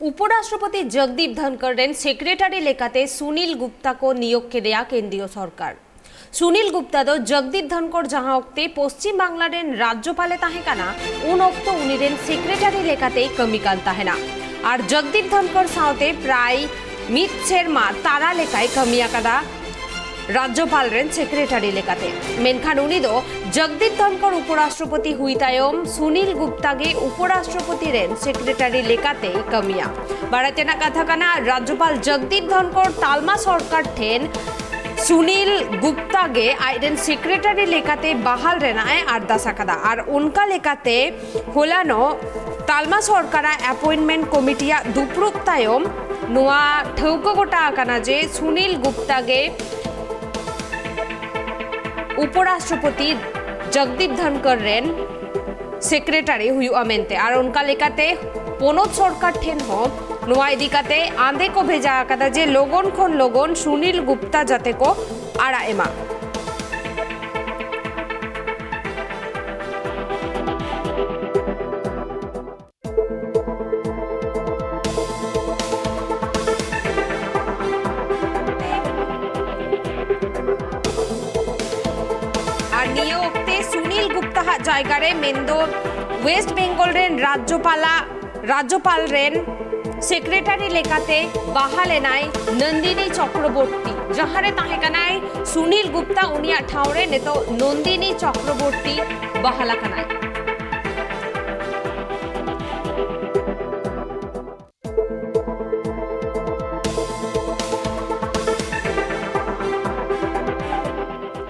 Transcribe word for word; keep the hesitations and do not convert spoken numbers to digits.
ᱩᱯᱚᱨᱟᱥᱴᱨᱚᱯᱚᱛᱤ ᱡᱚᱜᱽᱫᱤᱯ ᱫᱷᱚᱱᱠᱚᱨ ᱨᱮᱱ ᱥᱮᱠᱨᱮᱴᱟᱨᱤ ᱞᱮᱠᱟᱛᱮ ᱥᱩᱱᱤᱞ ᱜᱩᱯᱛᱟ ᱠᱚ ᱱᱤᱭᱳᱜ ᱠᱮᱫᱮᱭᱟ ᱠᱮᱱᱫᱨᱤᱭᱚ ᱥᱚᱨᱠᱟᱨ᱾ ᱥᱩᱱᱤᱞ ᱜᱩᱯᱛᱟ ᱫᱚ ᱡᱚᱜᱽᱫᱤᱯ ᱫᱷᱚᱱᱠᱚᱨ ᱡᱟᱦᱟᱸ ᱚᱠᱛᱮ ᱯᱚᱥᱪᱤᱢ ᱵᱟᱝᱞᱟ ᱨᱮᱱ ᱨᱟᱡᱽᱡᱚᱯᱟᱞᱮ ᱛᱟᱦᱮᱸ ᱠᱟᱱᱟ, ᱩᱱ ᱚᱠᱛᱚ ᱩᱱᱤ ᱨᱮᱱ ᱥᱮᱠᱨᱮᱴᱟᱨᱤ ᱞᱮᱠᱟᱛᱮᱭ ᱠᱟᱹᱢᱤ ᱠᱟᱱ ᱛᱟᱦᱮᱱᱟ᱾ ᱟᱨ ᱡᱚᱜᱽᱫᱤᱯ ᱫᱷᱚᱱᱠᱚᱨ ᱥᱟᱶᱛᱮ ᱯᱨᱟᱭ ᱢᱤᱫ ᱥᱮᱨᱢᱟ ᱛᱟᱨᱟ ᱞᱮᱠᱟᱭ ᱠᱟᱹᱢᱤ ᱟᱠᱟᱫᱟ ᱨᱟᱡᱽᱡᱚᱯᱟᱞ ᱨᱮᱱ ᱥᱮᱠᱨᱮᱴᱟᱨᱤ ᱞᱮᱠᱟᱛᱮ᱾ ᱢᱮᱱᱠᱷᱟᱱ ᱩᱱᱤ ᱫᱚ ᱡᱚᱜᱽᱫᱤᱯ ᱫᱷᱚᱱᱠᱚᱨ ᱩᱯᱚᱨᱟᱥᱴᱨᱚᱯᱚᱛᱤ ᱦᱩᱭ ᱛᱟᱭᱚᱢ ᱥᱩᱱᱤᱞ ᱜᱩᱯᱛᱟ ᱜᱮ ᱩᱯᱚᱨᱟᱥᱴᱨᱚᱯᱚᱛᱤ ᱨᱮᱱ ᱥᱮᱠᱨᱮᱴᱟᱨᱤ ᱞᱮᱠᱟᱛᱮᱭ ᱠᱟᱹᱢᱤᱭᱟ᱾ ᱵᱟᱲᱟᱭ ᱛᱮᱱᱟᱜ ᱠᱟᱛᱷᱟ ᱠᱟᱱᱟ, ᱨᱟᱡᱽᱡᱚᱯᱟᱞ ᱡᱚᱜᱽᱫᱤᱯ ᱫᱷᱚᱱᱠᱚᱨ ᱛᱟᱞᱢᱟ ᱥᱚᱨᱠᱟᱨ ᱴᱷᱮᱱ ᱥᱩᱱᱤᱞ ᱜᱩᱯᱛᱟ ᱜᱮ ᱟᱡᱨᱮᱱ ᱥᱮᱠᱨᱮᱴᱟᱨᱤ ᱞᱮᱠᱟᱛᱮ ᱵᱟᱦᱟᱞ ᱨᱮᱱᱟᱜ ᱮ ᱟᱨᱫᱟᱥ ᱟᱠᱟᱫᱟ᱾ ᱟᱨ ᱚᱱᱠᱟ ᱞᱮᱠᱟᱛᱮ ᱦᱚᱞᱟᱱᱚᱜ ᱛᱟᱞᱢᱟ ᱥᱚᱨᱠᱟᱨᱟᱜ ᱮᱯᱚᱭᱮᱱᱴᱢᱮᱱᱴ ᱠᱚᱢᱤᱴᱤᱭᱟᱜ ᱫᱩᱯᱲᱩᱵ ᱛᱟᱭᱚᱢ ᱱᱚᱣᱟ ᱴᱷᱟᱹᱣᱠᱟᱹ ᱜᱚᱴᱟ ᱟᱠᱟᱱᱟ ᱡᱮ ᱥᱩᱱᱤᱞ ᱜᱩᱯᱛᱟ ᱜᱮ ᱩᱯᱚᱨᱟᱥᱴᱨᱚᱯᱚᱛᱤ ᱡᱚᱜᱽᱫᱤᱯ ᱫᱷᱚᱱᱠᱚᱨ ᱨᱮᱱ ᱥᱮᱠᱨᱮᱴᱟᱨᱤ ᱦᱩᱭᱩᱜᱼᱟ ᱢᱮᱱᱛᱮ᱾ ᱟᱨ ᱚᱱᱠᱟ ᱞᱮᱠᱟᱛᱮ ᱯᱚᱱᱚᱛ ᱥᱚᱨᱠᱟᱨ ᱴᱷᱮᱱ ᱦᱚᱸ ᱱᱚᱣᱟ ᱤᱫᱤ ᱠᱟᱛᱮ ᱟᱸᱫᱮ ᱠᱚ ᱵᱷᱮᱡᱟ ᱟᱠᱟᱫᱟ ᱡᱮ ᱞᱚᱜᱚᱱ ᱠᱷᱚᱱ ᱞᱚᱜᱚᱱ ᱥᱩᱱᱤᱞ ᱜᱩᱯᱛᱟ ᱡᱟᱛᱮ ᱠᱚ ᱟᱲᱟᱜ ᱮᱢᱟ᱾ ᱟᱨ ᱱᱤᱭᱟᱹ ᱚᱠᱛᱮ ᱥᱩᱱᱤᱞ ᱜᱩᱯᱛᱟ ᱦᱟᱜ ᱡᱟᱭᱜᱟ ᱨᱮ, ᱢᱮᱱᱫᱚ ᱣᱮᱥᱴ ᱵᱮᱝᱜᱚᱞ ᱨᱮᱱ ᱨᱟᱡᱽᱡᱚᱯᱟᱞᱟᱜ, ᱨᱟᱡᱽᱡᱚᱯᱟᱞ ᱨᱮᱱ ᱥᱮᱠᱨᱮᱴᱟᱨᱤ ᱞᱮᱠᱟᱛᱮ ᱵᱟᱦᱟᱞ ᱮᱱᱟᱭ ᱱᱚᱱᱫᱤᱱᱤ ᱪᱚᱠᱨᱚᱵᱚᱨᱛᱤ᱾ ᱡᱟᱦᱟᱸ ᱨᱮ ᱛᱟᱦᱮᱸ ᱠᱟᱱᱟᱭ ᱥᱩᱱᱤᱞ ᱜᱩᱯᱛᱟ, ᱩᱱᱤᱭᱟᱜ ᱴᱷᱟᱶ ᱨᱮ ᱱᱤᱛᱚᱜ ᱱᱚᱱᱫᱤᱱᱤ ᱪᱚᱠᱨᱚᱵᱚᱨᱛᱤ ᱵᱟᱦᱟᱞ ᱟᱠᱟᱱᱟᱭ᱾